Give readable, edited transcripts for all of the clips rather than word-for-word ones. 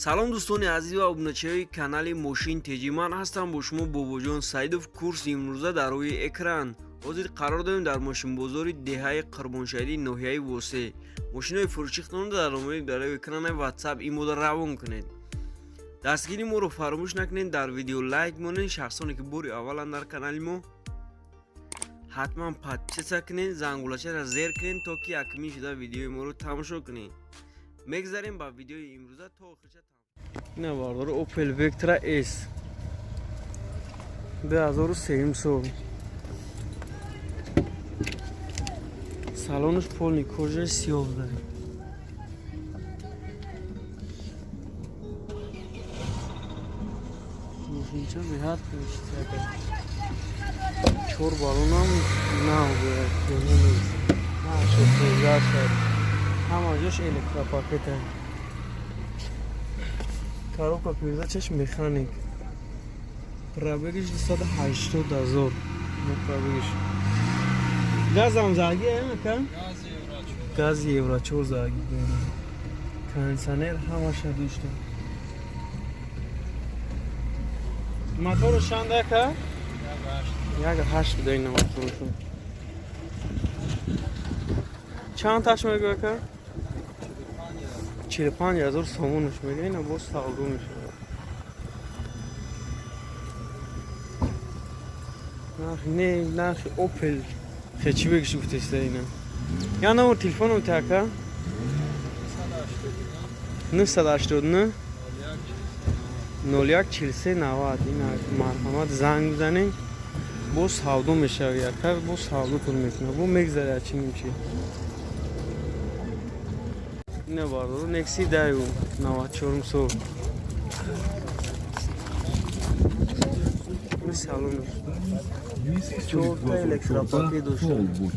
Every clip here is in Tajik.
Салом, дӯстони азиз ва обуначиҳои канали Мошин Теҷи. Ман ҳастам бо шумо Бобоҷон Саидов. Курси имрӯза дар рӯи экран. Ҳозир қарор дорем дар мошинбозори деҳаи Қурбоншаҳидии ноҳияи Восе. Мошинои фурӯшихтонро дар номери дар рӯи экрани Ватсап имода равон кунед. Дастгири моро фаромӯш накунед, дар видео лайк монед. Шахсоне ки бори аввалан дар канали мо, ҳатман подписаться кунед, зангулачаро зер кунед, то ки якумин шуда видеои моро тамошо кунед. Мегзарем ба видеои имрӯза, то охирша. Ина, бардор, Opel Vectra S, 2003 сол. Салонаш полный кожа, сиёҳ дорем. Мошинча беҳад ништяк. Чор баллонам нав бояд, кӯҳна нест. Наша тоза. Ҳама ҷош электропакета. Коробка передачаш механик. Пробегиш 280 ҳазор. Пробегиш. Газам заги, ака? Газ Евро 4 заги. Кондиционер ҳамаша дошта. Мотору чанд, ака? 1.8 буда ина моторушон. Чанд таш мегӯ, ака? 45 ҳазор сомонаш мега, ина боз савдо мешавад. Нархи не, нархи Опел хечи бегиш гуфтеста ина. Я номер телефоном та, ака? 989 01 43 90. Ина, марҳамат, занг бизанед, боз савдо мешавад, яка боз савдотон мекунад, бо мегзарад чиним чи. Ина, бардору, Некси даю, 94 сол. Ин салон чорта электропакет дошта. Буд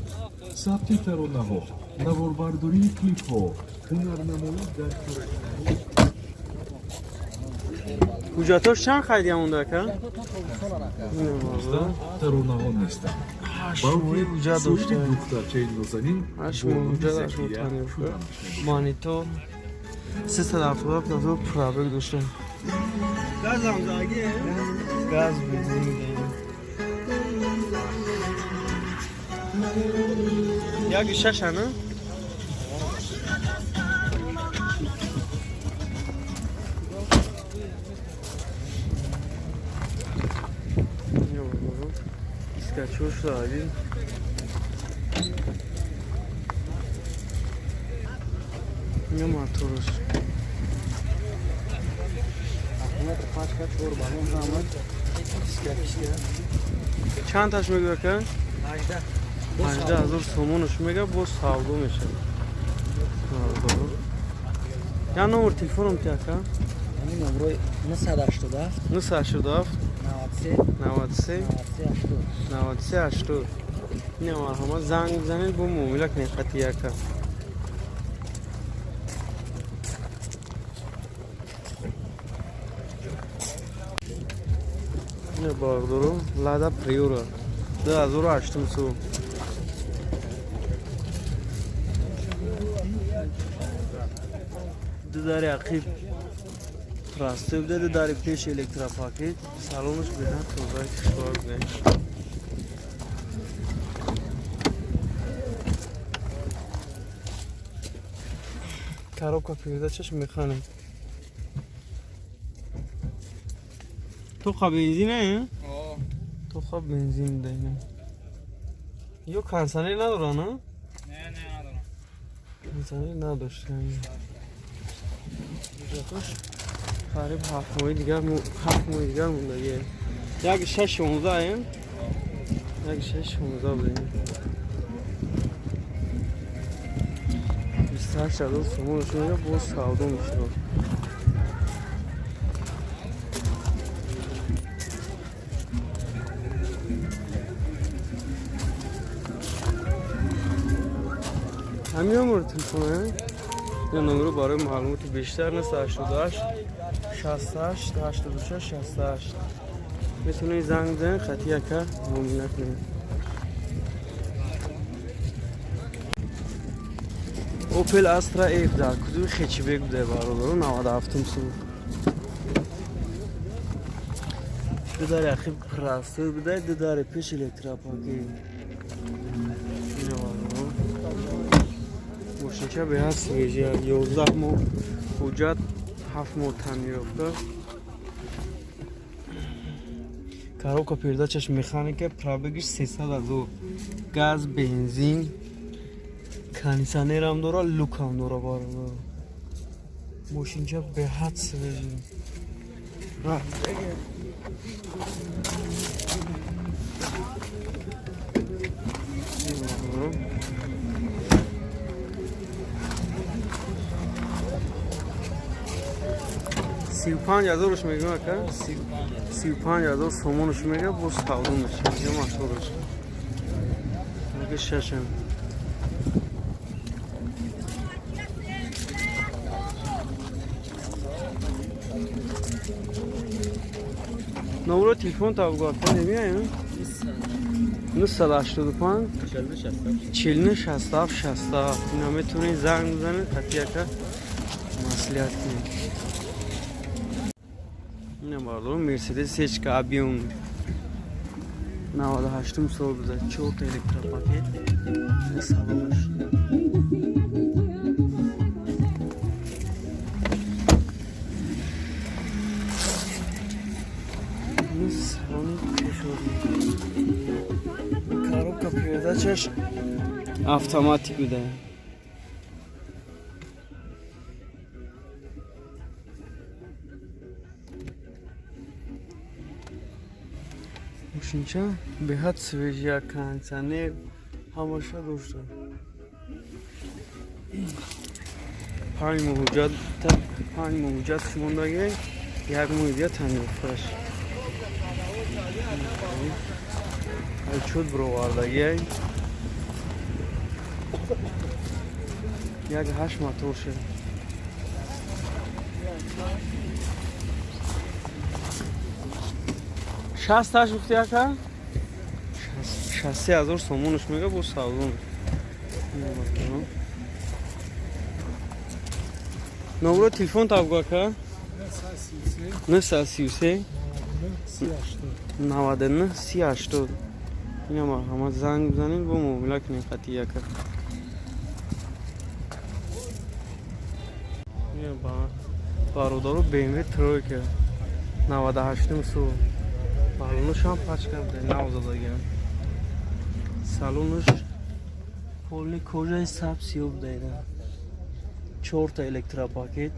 сабти таронаҳо, наворбардории клипҳо, ҳунарнамоӣ дар Ҳуҷҷатош чанд хайдия монда, ака? Таронаҳо нестанд, 8 моҳи ҳуҷҷат дошта. духтарчаи нозанин. 8 моҳ ҳуҷҷат, 8 моҳ танифка. Монитор. 377 ҳазор пробег дошта. Газам заги? Газ, бензин. Як шаша, на? Скачу шудаги. Ина мотораш. Аккумулятор пачка, чор баллон ҳама. Чанд таш мегӯ, ака? 18. 18 ҳазор сомонаш мега, боз савдо мешавад. Я номер телефоном ти, ака? Ҳамин номрои 987. 987. 93. 93. 93 80. 93 80. Ина, марҳамат, занг бизанед, бо муомила кунед хати яка. Ина, бардору, Лада Приора, 2008 сол. Ду дари ақиб простой буда, ду дари пеш электропакет. Салонаш беҳад тозаи кишвар буда. Коробка передачаш механик. Тоқа бензин е? Тоқа бензин буда ина. Ё кондиционер надора, на? Не, надорам. Кондиционер надошт. Ҳуҷҷатош қариб 7 моҳи дигар, 7 моҳи дигар мондагие. 1.6 16 е? 1.6 16 буда. 28 ҳазор сомонаш мега, боз савдо мешавад. Ҳамин номер телефона, ин номеро барои маълумоти бештар 988 68 86 68 метавонед занг бизанед, хати яка муомила кунед. Opel Astra F дар кузови хэтчбек буда, бародаро, 97 сол. Ду дари ахир простой буда, ду дари пеш электропакет. Ина, бародаро. Мошинча беҳад свежий, 11 моҳ ҳуҷҷат, 7 моҳ таъмирёфта. Коробка передачаш механика, пробегиш 300 ҳазор. Газ, бензин, кондитсионерам дора, люкам дора, бародар. Мошинча беҳад свежий. 35 ҳазорш мегӯ, ака, 35 000 сомонш мега, боз савдо мешава. Ҷо машҳурш мега шашам. Номро телефон табгу, ака, немиаем? 985 49 67 67. Ина метавонед занг бизанед, хати ака маслиҳат кунед. Ина, бародаро, Мерседес сечка объем, 98 сол буда, чорта электропакет. Ина салонаш. Ина салони пешози. Коробка передачаш автоматик буда. Мошинча беҳад свежий, кондитсионер ҳамаша дошта. 5 моҳ ҳуҷҷат, 5 моҳ ҳуҷҷат мондагӣ, як моҳи дига таъмирёфташ. Чуд бировардагиай. 1.8 мотор шуд. 68 гуфти, ака? 63 000 сомонаш мега, бо савдо. Номро телефон табгу, ака? 933 99 30 80. Ина марҳамат, занг бизанед, бо муомила кунед қатъи ака. Бародару, BMW тройка, 98 сол. Балонашам пачка буда, нав задагиам. Салонаш полный кожаи сабз сиёҳ буда. Ина чорта электропакет.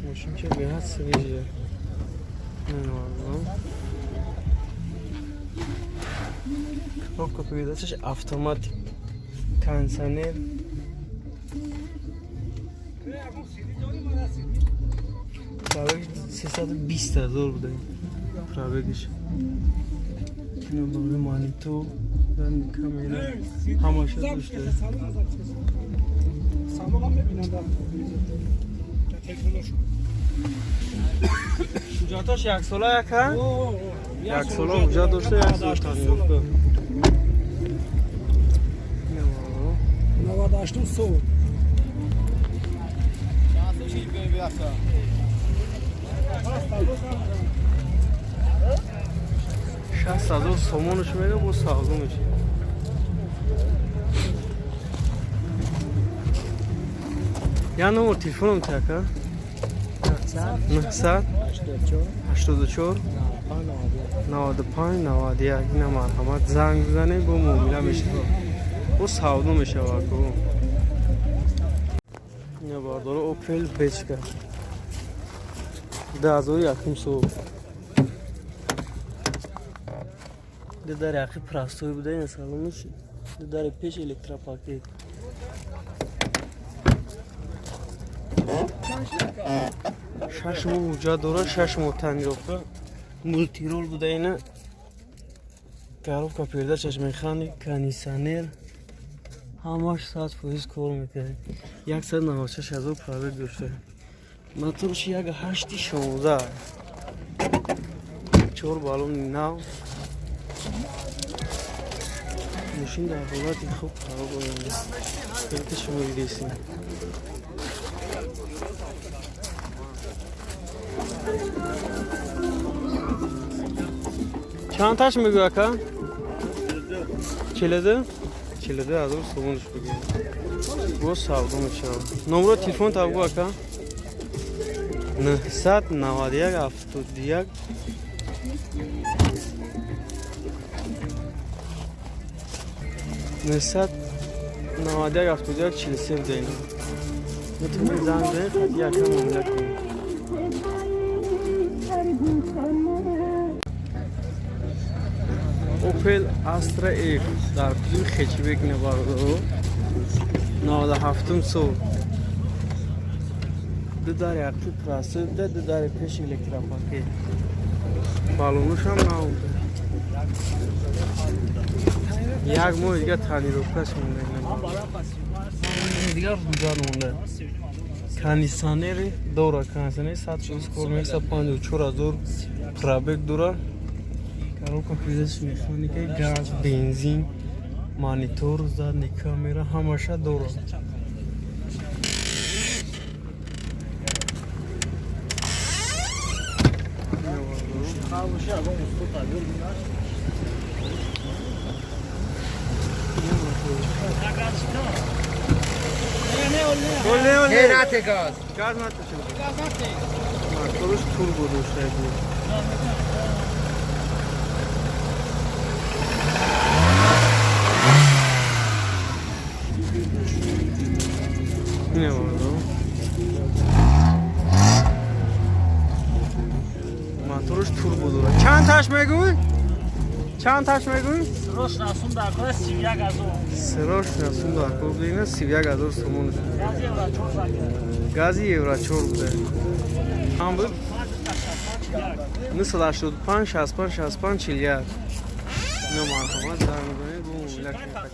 Мошинча беҳад свежий. Коробка передачаш автоматик, кондитсионер. Пробег 320 000 буда пробегиш. Монитор, камера ҳамаша дошта. Салом мебинам дар телефоношон. Ҳуҷҷатош яксола, яка? Яксола ҳуҷҷат дошта, як сол таъмирёфта. 98 сол. 60 000 сомонаш мега, бо савдо мешавад. Я номер телефоном така? 984 95 91. Ина марҳамат, занг бизанед, бо муомила мешавад, бо савдо мешавад. Ина, бардоро, Опел Бечка, 2001 сол. Ду дари ақи простой буда, ина салонаш, ду дари пеш электропакет. 6 моҳ ҳуҷҷат дорад, 6 моҳ таъмирёфта, мультирул буда. Ина коробка передачаш механик, кондитсионер ҳамаш 100% кор мекунад. 196 000 пробег дошта, моторш 1.8 16, чор баллони нав. Мошин дар ҳолати хуб қарор дорад, ки шумо дидесем. Чанд таш мегӯ, ака? 42? 42 000 сомонш бигӯ. Боз савдо мешавад. Номро телефон табгӯ, ака. 991 71 991 71 43 будем. Метавонед занг занед, хати яка муомила кунед. Opel Astra F дар кузови хэтчбек мебародаро, 97 сол, ду дари ақиб простой буда, ду дари пеш электропакет, балонушам нав буда. Як моҳ дига тонировкаш монда, дигар гузар монда. Кондиционери дора, кондиционери 160 кор мекунад, 54 000 пробег дора. Коробка передач механика, газ, бензин, монитор, задний камера ҳамаша дора. Не, нате газ. Газ наташе. Моторш турбо дошта буд. Не бардо. Моторш турбо дорад. Чанд таш мегӯй? Чанд таш мегӯй? Срош насум дар кор 31 000. Срош насум дар кор буда, 31 000 сомон. Гази евро 4 занг. Гази евро 4 буда. Ҳам буд? 985 65 65 41. Ино марҳамат, занг бизанед, бо муомила кунед.